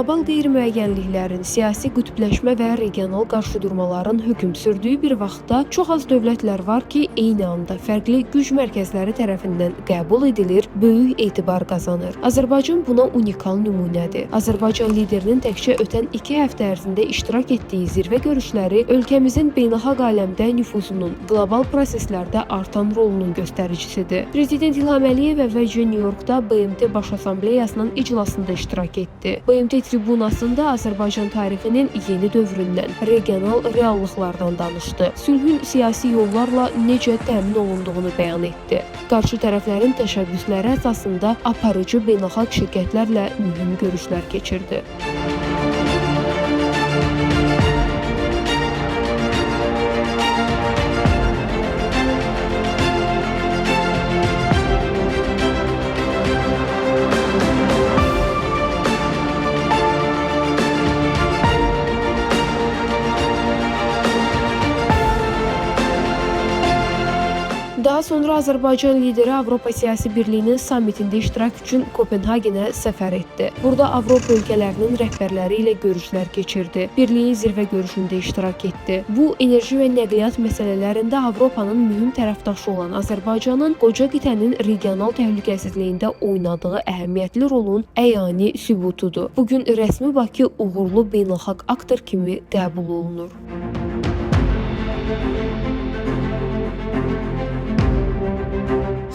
Qlobal qeyri-müəyyənliklərin, siyasi qütbləşmə və regional qarşıdurmaların hökm sürdüyü bir vaxtda çox az dövlətlər var ki, eyni anda fərqli güc mərkəzləri tərəfindən qəbul edilir, böyük etibar qazanır. Azərbaycan buna unikal nümunədir. Azərbaycan liderinin təkcə ötən 2 həftə ərzində iştirak etdiyi zirvə görüşləri ölkəmizin beynəlxalq aləmdə nüfuzunun, qlobal proseslərdə artan rolunun göstəricisidir. Prezident İlham Əliyev əvvəlcə Nyu-Yorkda BMT Baş Assambleyasının iclasında iştirak etdi. BMT tribunasında Azərbaycan tarixinin yeni dövründən, regional reallıqlardan danışdı. Sülhün siyasi yollarla necə təmin olunduğunu bəyan etdi. Qarşı tərəflərin təşəbbüsləri əsasında aparıcı beynəlxalq şirkətlərlə mühüm görüşlər keçirdi. Daha sonra Azərbaycan lideri Avropa Siyasi Birliyinin sammitində iştirak üçün Kopenhagenə səfər etdi. Burada Avropa ölkələrinin rəhbərləri ilə görüşlər keçirdi. Birliyin zirvə görüşündə iştirak etdi. Bu, enerji və nəqliyyat məsələlərində Avropanın mühüm tərəfdaşı olan Azərbaycanın qoca qitənin regional təhlükəsizliyində oynadığı əhəmiyyətli rolun əyani sübutudur. Bugün rəsmi Bakı uğurlu beynəlxalq aktor kimi qəbul olunur.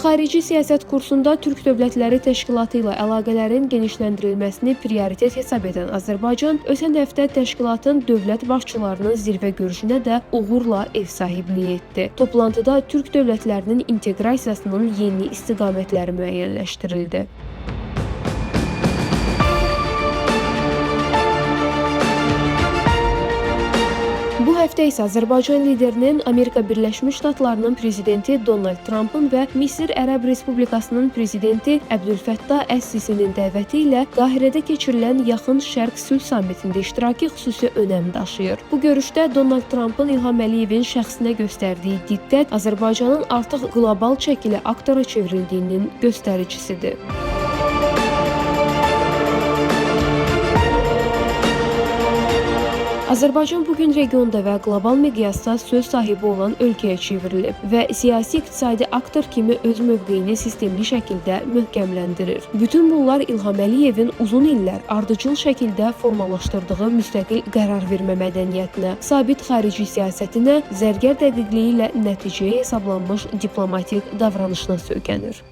Xarici siyasət kursunda Türk Dövlətləri Təşkilatı ilə əlaqələrin genişləndirilməsini prioritet hesab edən Azərbaycan ötən həftə təşkilatın dövlət başçılarının zirvə görüşünə də uğurla ev sahibliyi etdi. Toplantıda Türk dövlətlərinin inteqrasiyasının yeni istiqamətləri müəyyənləşdirildi. Bu həftə isə Azərbaycan liderinin Amerika Birləşmiş Ştatlarının prezidenti Donald Trampın və Misir Ərəb Respublikasının prezidenti Əbdülfəttah Əs-Sisinin dəvəti ilə Qahirədə keçirilən Yaxın Şərq sülh sammitində iştirakı xüsusi önəm daşıyır. Bu görüşdə Donald Trampın İlham Əliyevin şəxsinə göstərdiyi diqqət Azərbaycanın artıq qlobal çəkili aktora çevrildiyinin göstəricisidir. Azərbaycan bugün regionda və qlobal miqyasda söz sahibi olan ölkəyə çevrilib və siyasi-iqtisadi aktor kimi öz mövqeyini sistemli şəkildə möhkəmləndirir. Bütün bunlar İlham Əliyevin uzun illər ardıcıl şəkildə formalaşdırdığı müstəqil qərar vermə mədəniyyətinə, sabit xarici siyasətinə, zərgər dəqiqliyi ilə nəticəyə hesablanmış diplomatik davranışına söykənir.